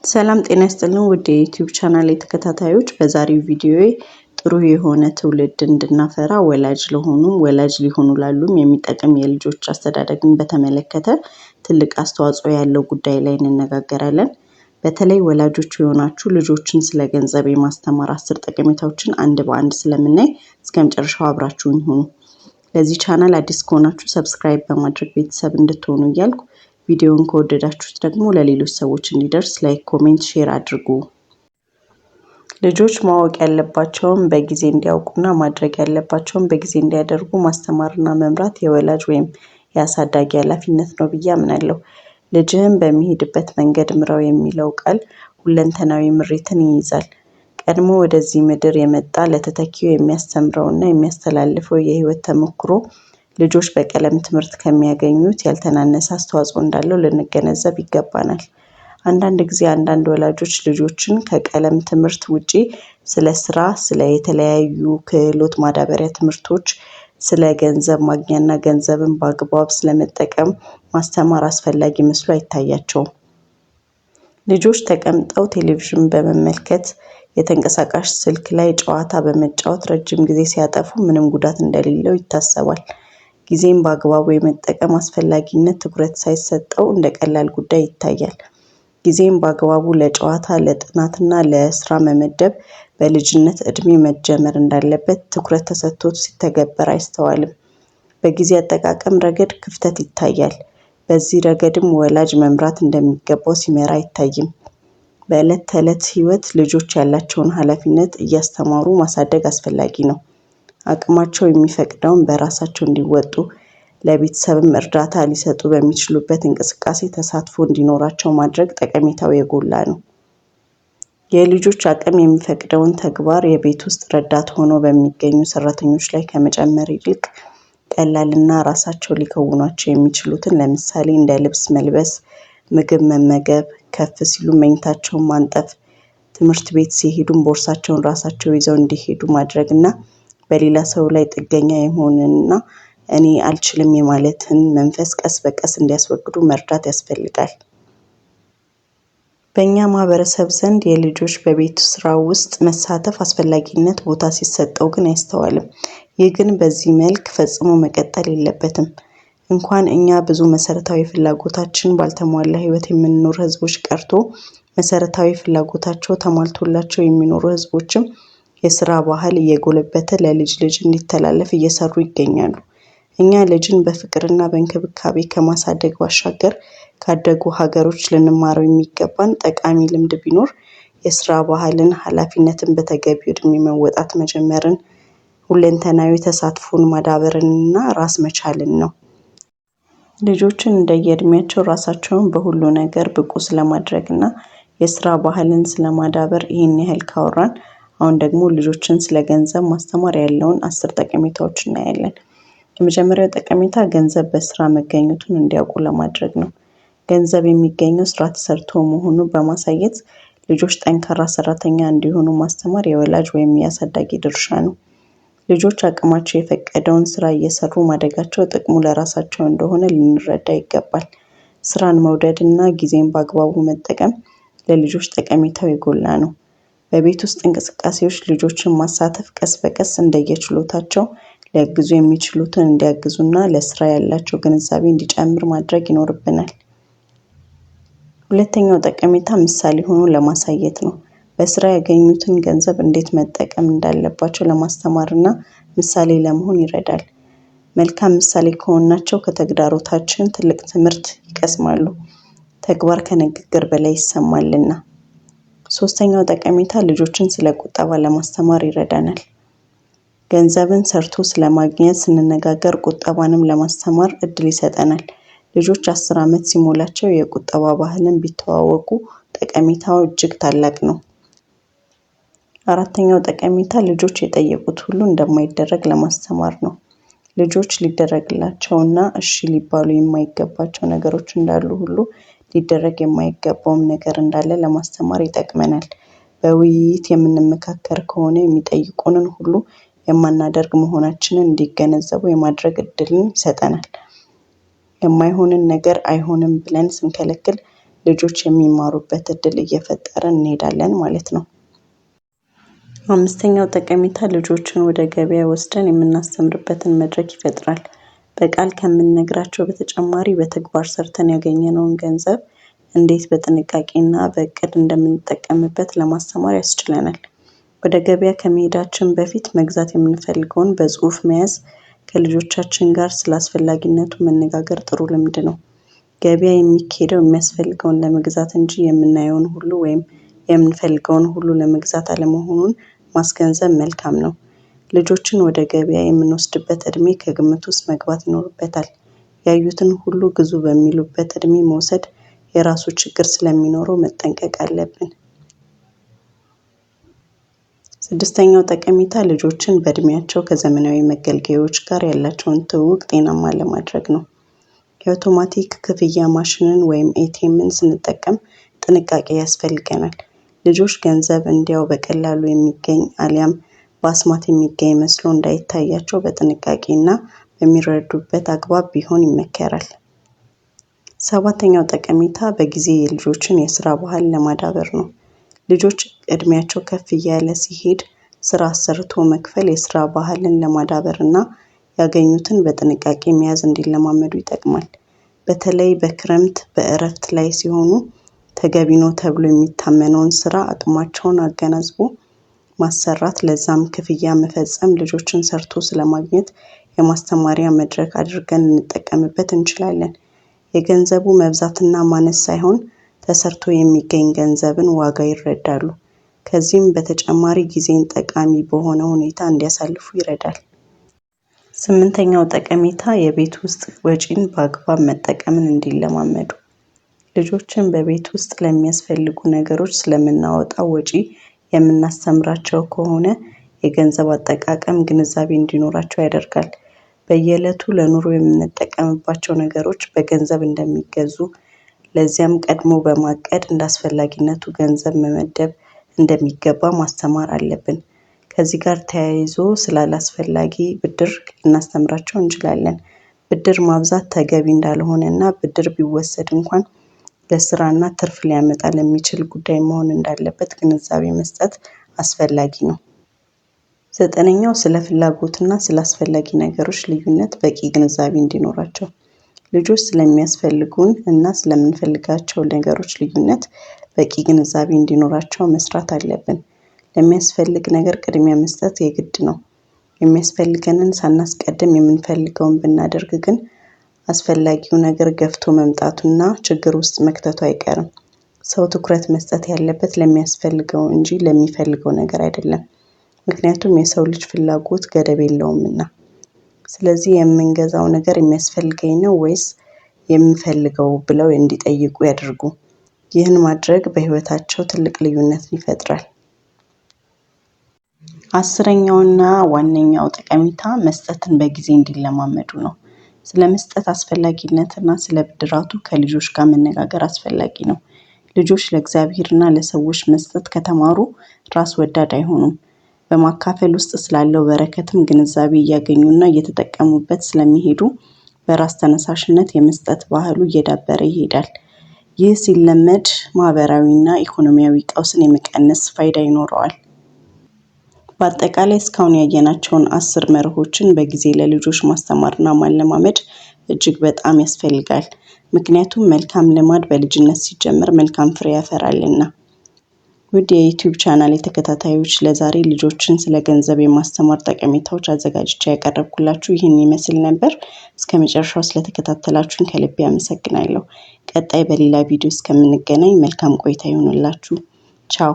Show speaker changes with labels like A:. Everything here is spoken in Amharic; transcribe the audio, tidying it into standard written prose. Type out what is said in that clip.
A: ሰላም ጤና ይስጥልን ውድ የ YouTube channel ተከታታዮች፣ በዛሬው ቪዲዮዬ ጥሩ የሆነ ትውልድ እንድናፈራ ወላጅ ለሆኑም ወላጅ ሊሆኑ ላሉም የሚጠቅም የልጆች አስተዳደግን በተመለከተ ትልቅ አስተዋጽኦ ያለው ጉዳይ ላይ እንነጋገራለን። በተለይ ወላጆች የሆናችሁ ልጆችን ስለ ገንዘብ የማስተማር 10 ጠቀሜታዎችን አንድ በአንድ ስለምናይ እስከ መጨረሻው አብራችሁን ይሁኑ። ለዚህ ቻናል አዲስ ከሆናችሁ subscribe በማድረግ ቤተሰብ እንድትሆኑ እያልኩ ቪዲዮውን ከወደዳችሁት ደግሞ ለሌሎች ሰዎች እንዲደርስ like፣ comment፣ share አድርጉ። ልጆች ማወቅ ያለባቸውን በጊዜ እንዲያውቁና ማድረግ ያለባቸውን በጊዜ እንዲያደርጉ ማስተማርና መምራት የወላጅ ወይም የአሳዳጊ ኃላፊነት ነው ብዬ አምናለሁ። ልጅህን በሚሄድበት መንገድ ምራው የሚለው ቃል ሁለንተናዊ ምሪትን ይይዛል። ቀድሞ ወደዚህ ምድር የመጣ ለተተኪው የሚያስተምረውና የሚያስተላልፈው የህይወት ተሞክሮ ልጆች በቀለም ትምህርት ከሚያገኙት ያልተናነሰ አስተዋጽኦ እንዳለው ልንገነዘብ ይገባናል። አንዳንድ ጊዜ አንዳንድ ወላጆች ልጆችን ከቀለም ትምህርት ውጪ ስለ ስራ፣ ስለ የተለያዩ ክህሎት ማዳበሪያ ትምህርቶች፣ ስለ ገንዘብ ማግኛና ገንዘብን በአግባብ ስለመጠቀም ማስተማር አስፈላጊ መስሎ አይታያቸውም። ልጆች ተቀምጠው ቴሌቪዥን በመመልከት፣ የተንቀሳቃሽ ስልክ ላይ ጨዋታ በመጫወት ረጅም ጊዜ ሲያጠፉ ምንም ጉዳት እንደሌለው ይታሰባል። ጊዜን በአግባቡ የመጠቀም አስፈላጊነት ትኩረት ሳይሰጠው እንደ ቀላል ጉዳይ ይታያል። ጊዜን በአግባቡ ለጨዋታ፣ ለጥናትና ለስራ መመደብ በልጅነት እድሜ መጀመር እንዳለበት ትኩረት ተሰጥቶት ሲተገበር አይስተዋልም። በጊዜ አጠቃቀም ረገድ ክፍተት ይታያል። በዚህ ረገድም ወላጅ መምራት እንደሚገባው ሲመራ አይታይም። በዕለት ተዕለት ህይወት ልጆች ያላቸውን ኃላፊነት እያስተማሩ ማሳደግ አስፈላጊ ነው። አቅማቸው የሚፈቅደውን በራሳቸው እንዲወጡ፣ ለቤተሰብም እርዳታ ሊሰጡ በሚችሉበት እንቅስቃሴ ተሳትፎ እንዲኖራቸው ማድረግ ጠቀሜታው የጎላ ነው። የልጆች አቅም የሚፈቅደውን ተግባር የቤት ውስጥ ረዳት ሆነው በሚገኙ ሰራተኞች ላይ ከመጨመር ይልቅ ቀላልና ራሳቸው ሊከውኗቸው የሚችሉትን ለምሳሌ እንደ ልብስ መልበስ፣ ምግብ መመገብ፣ ከፍ ሲሉ መኝታቸውን ማንጠፍ፣ ትምህርት ቤት ሲሄዱም ቦርሳቸውን ራሳቸው ይዘው እንዲሄዱ ማድረግ እና በሌላ ሰው ላይ ጥገኛ የመሆንና እኔ አልችልም የማለትን መንፈስ ቀስ በቀስ እንዲያስወግዱ መርዳት ያስፈልጋል። በእኛ ማህበረሰብ ዘንድ የልጆች በቤት ስራ ውስጥ መሳተፍ አስፈላጊነት ቦታ ሲሰጠው ግን አይስተዋልም። ይህ ግን በዚህ መልክ ፈጽሞ መቀጠል የለበትም። እንኳን እኛ ብዙ መሰረታዊ ፍላጎታችን ባልተሟላ ህይወት የምንኖር ህዝቦች ቀርቶ መሰረታዊ ፍላጎታቸው ተሟልቶላቸው የሚኖሩ ህዝቦችም የስራ ባህል እየጎለበተ ለልጅ ልጅ እንዲተላለፍ እየሰሩ ይገኛሉ። እኛ ልጅን በፍቅርና በእንክብካቤ ከማሳደግ ባሻገር ካደጉ ሀገሮች ልንማረው የሚገባን ጠቃሚ ልምድ ቢኖር የስራ ባህልን፣ ኃላፊነትን በተገቢው እድሜ መወጣት መጀመርን፣ ሁለንተናዊ ተሳትፎን ማዳበርንና ራስ መቻልን ነው። ልጆችን እንደየእድሜያቸው ራሳቸውን በሁሉ ነገር ብቁ ስለማድረግና የስራ ባህልን ስለማዳበር ይህን ያህል ካወራን አሁን ደግሞ ልጆችን ስለ ገንዘብ ማስተማር ያለውን 10 ጠቀሜታዎች እናያለን። የመጀመሪያው ጠቀሜታ ገንዘብ በስራ መገኘቱን እንዲያውቁ ለማድረግ ነው። ገንዘብ የሚገኘው ስራ ተሰርቶ መሆኑን በማሳየት ልጆች ጠንካራ ሰራተኛ እንዲሆኑ ማስተማር የወላጅ ወይም የአሳዳጊ ድርሻ ነው። ልጆች አቅማቸው የፈቀደውን ስራ እየሰሩ ማደጋቸው ጥቅሙ ለራሳቸው እንደሆነ ልንረዳ ይገባል። ስራን መውደድ እና ጊዜን በአግባቡ መጠቀም ለልጆች ጠቀሜታው የጎላ ነው። በቤት ውስጥ እንቅስቃሴዎች ልጆችን ማሳተፍ ቀስ በቀስ እንደየችሎታቸው ሊያግዙ የሚችሉትን እንዲያግዙና ለስራ ያላቸው ግንዛቤ እንዲጨምር ማድረግ ይኖርብናል። ሁለተኛው ጠቀሜታ ምሳሌ ሆኖ ለማሳየት ነው። በስራ ያገኙትን ገንዘብ እንዴት መጠቀም እንዳለባቸው ለማስተማርና ምሳሌ ለመሆን ይረዳል። መልካም ምሳሌ ከሆናቸው ከተግዳሮታችን ትልቅ ትምህርት ይቀስማሉ። ተግባር ከንግግር በላይ ይሰማልና። ሶስተኛው ጠቀሜታ ልጆችን ስለ ቁጠባ ለማስተማር ይረዳናል። ገንዘብን ሰርቶ ስለማግኘት ስንነጋገር ቁጠባንም ለማስተማር እድል ይሰጠናል። ልጆች 10 ዓመት ሲሞላቸው የቁጠባ ባህልን ቢተዋወቁ ጠቀሜታው እጅግ ታላቅ ነው። አራተኛው ጠቀሜታ ልጆች የጠየቁት ሁሉ እንደማይደረግ ለማስተማር ነው። ልጆች ሊደረግላቸውና እሺ ሊባሉ የማይገባቸው ነገሮች እንዳሉ ሁሉ ሊደረግ የማይገባውም ነገር እንዳለ ለማስተማር ይጠቅመናል። በውይይት የምንመካከር ከሆነ የሚጠይቁንን ሁሉ የማናደርግ መሆናችንን እንዲገነዘቡ የማድረግ እድልን ይሰጠናል። የማይሆንን ነገር አይሆንም ብለን ስንከለክል ልጆች የሚማሩበት እድል እየፈጠርን እንሄዳለን ማለት ነው። አምስተኛው ጠቀሜታ ልጆችን ወደ ገበያ ወስደን የምናስተምርበትን መድረክ ይፈጥራል። በቃል ከምንነግራቸው በተጨማሪ በተግባር ሰርተን ያገኘነውን ገንዘብ እንዴት በጥንቃቄና በእቅድ እንደምንጠቀምበት ለማስተማር ያስችለናል። ወደ ገበያ ከመሄዳችን በፊት መግዛት የምንፈልገውን በጽሁፍ መያዝ፣ ከልጆቻችን ጋር ስለ አስፈላጊነቱ መነጋገር ጥሩ ልምድ ነው። ገበያ የሚኬደው የሚያስፈልገውን ለመግዛት እንጂ የምናየውን ሁሉ ወይም የምንፈልገውን ሁሉ ለመግዛት አለመሆኑን ማስገንዘብ መልካም ነው። ልጆችን ወደ ገበያ የምንወስድበት እድሜ ከግምት ውስጥ መግባት ይኖርበታል። ያዩትን ሁሉ ግዙ በሚሉበት እድሜ መውሰድ የራሱ ችግር ስለሚኖረው መጠንቀቅ አለብን። ስድስተኛው ጠቀሜታ ልጆችን በእድሜያቸው ከዘመናዊ መገልገያዎች ጋር ያላቸውን ትውውቅ ጤናማ ለማድረግ ነው። የአውቶማቲክ ክፍያ ማሽንን ወይም ኤቲኤምን ስንጠቀም ጥንቃቄ ያስፈልገናል። ልጆች ገንዘብ እንዲያው በቀላሉ የሚገኝ አሊያም በአስማት የሚገኝ መስሎ እንዳይታያቸው በጥንቃቄ እና በሚረዱበት አግባብ ቢሆን ይመከራል። ሰባተኛው ጠቀሜታ በጊዜ የልጆችን የስራ ባህል ለማዳበር ነው። ልጆች እድሜያቸው ከፍ እያለ ሲሄድ ስራ አሰርቶ መክፈል የስራ ባህልን ለማዳበር እና ያገኙትን በጥንቃቄ መያዝ እንዲለማመዱ ይጠቅማል። በተለይ በክረምት በእረፍት ላይ ሲሆኑ ተገቢ ነው ተብሎ የሚታመነውን ስራ አቅማቸውን አገናዝቦ ማሰራት፣ ለዛም ክፍያ መፈጸም ልጆችን ሰርቶ ስለማግኘት የማስተማሪያ መድረክ አድርገን ልንጠቀምበት እንችላለን። የገንዘቡ መብዛትና ማነስ ሳይሆን ተሰርቶ የሚገኝ ገንዘብን ዋጋ ይረዳሉ። ከዚህም በተጨማሪ ጊዜን ጠቃሚ በሆነ ሁኔታ እንዲያሳልፉ ይረዳል። ስምንተኛው ጠቀሜታ የቤት ውስጥ ወጪን በአግባብ መጠቀምን እንዲለማመዱ። ልጆችን በቤት ውስጥ ለሚያስፈልጉ ነገሮች ስለምናወጣው ወጪ የምናስተምራቸው ከሆነ የገንዘብ አጠቃቀም ግንዛቤ እንዲኖራቸው ያደርጋል። በየዕለቱ ለኑሮ የምንጠቀምባቸው ነገሮች በገንዘብ እንደሚገዙ፣ ለዚያም ቀድሞ በማቀድ እንደ አስፈላጊነቱ ገንዘብ መመደብ እንደሚገባ ማስተማር አለብን። ከዚህ ጋር ተያይዞ ስላላስፈላጊ ብድር ልናስተምራቸው እንችላለን። ብድር ማብዛት ተገቢ እንዳልሆነ እና ብድር ቢወሰድ እንኳን ለስራና ትርፍ ሊያመጣ ለሚችል ጉዳይ መሆን እንዳለበት ግንዛቤ መስጠት አስፈላጊ ነው። ዘጠነኛው ስለ ፍላጎትና ስለ አስፈላጊ ነገሮች ልዩነት በቂ ግንዛቤ እንዲኖራቸው። ልጆች ስለሚያስፈልጉን እና ስለምንፈልጋቸው ነገሮች ልዩነት በቂ ግንዛቤ እንዲኖራቸው መስራት አለብን። ለሚያስፈልግ ነገር ቅድሚያ መስጠት የግድ ነው። የሚያስፈልገንን ሳናስቀድም የምንፈልገውን ብናደርግ ግን አስፈላጊው ነገር ገፍቶ መምጣቱና ችግር ውስጥ መክተቱ አይቀርም። ሰው ትኩረት መስጠት ያለበት ለሚያስፈልገው እንጂ ለሚፈልገው ነገር አይደለም። ምክንያቱም የሰው ልጅ ፍላጎት ገደብ የለውምና። ስለዚህ የምንገዛው ነገር የሚያስፈልገኝ ነው ወይስ የምፈልገው ብለው እንዲጠይቁ ያድርጉ። ይህን ማድረግ በሕይወታቸው ትልቅ ልዩነትን ይፈጥራል። አስረኛውና ዋነኛው ጠቀሜታ መስጠትን በጊዜ እንዲለማመዱ ነው። ስለ መስጠት አስፈላጊነትና ስለ ብድራቱ ከልጆች ጋር መነጋገር አስፈላጊ ነው። ልጆች ለእግዚአብሔርና ለሰዎች መስጠት ከተማሩ ራስ ወዳድ አይሆኑም። በማካፈል ውስጥ ስላለው በረከትም ግንዛቤ እያገኙና እየተጠቀሙበት ስለሚሄዱ በራስ ተነሳሽነት የመስጠት ባህሉ እየዳበረ ይሄዳል። ይህ ሲለመድ ማህበራዊና ኢኮኖሚያዊ ቀውስን የመቀነስ ፋይዳ ይኖረዋል። በአጠቃላይ እስካሁን ያየናቸውን 10 መርሆችን በጊዜ ለልጆች ማስተማርና ማለማመድ እጅግ በጣም ያስፈልጋል። ምክንያቱም መልካም ልማድ በልጅነት ሲጀመር መልካም ፍሬ ያፈራልና። ውድ የዩቲዩብ ቻናል ተከታታዮች፣ ለዛሬ ልጆችን ስለ ገንዘብ የማስተማር ጠቀሜታዎች አዘጋጅቼ ያቀረብኩላችሁ ይህን ይመስል ነበር። እስከ መጨረሻው ስለተከታተላችሁን ከልቤ አመሰግናለሁ። ቀጣይ በሌላ ቪዲዮ እስከምንገናኝ መልካም ቆይታ ይሁንላችሁ። ቻው።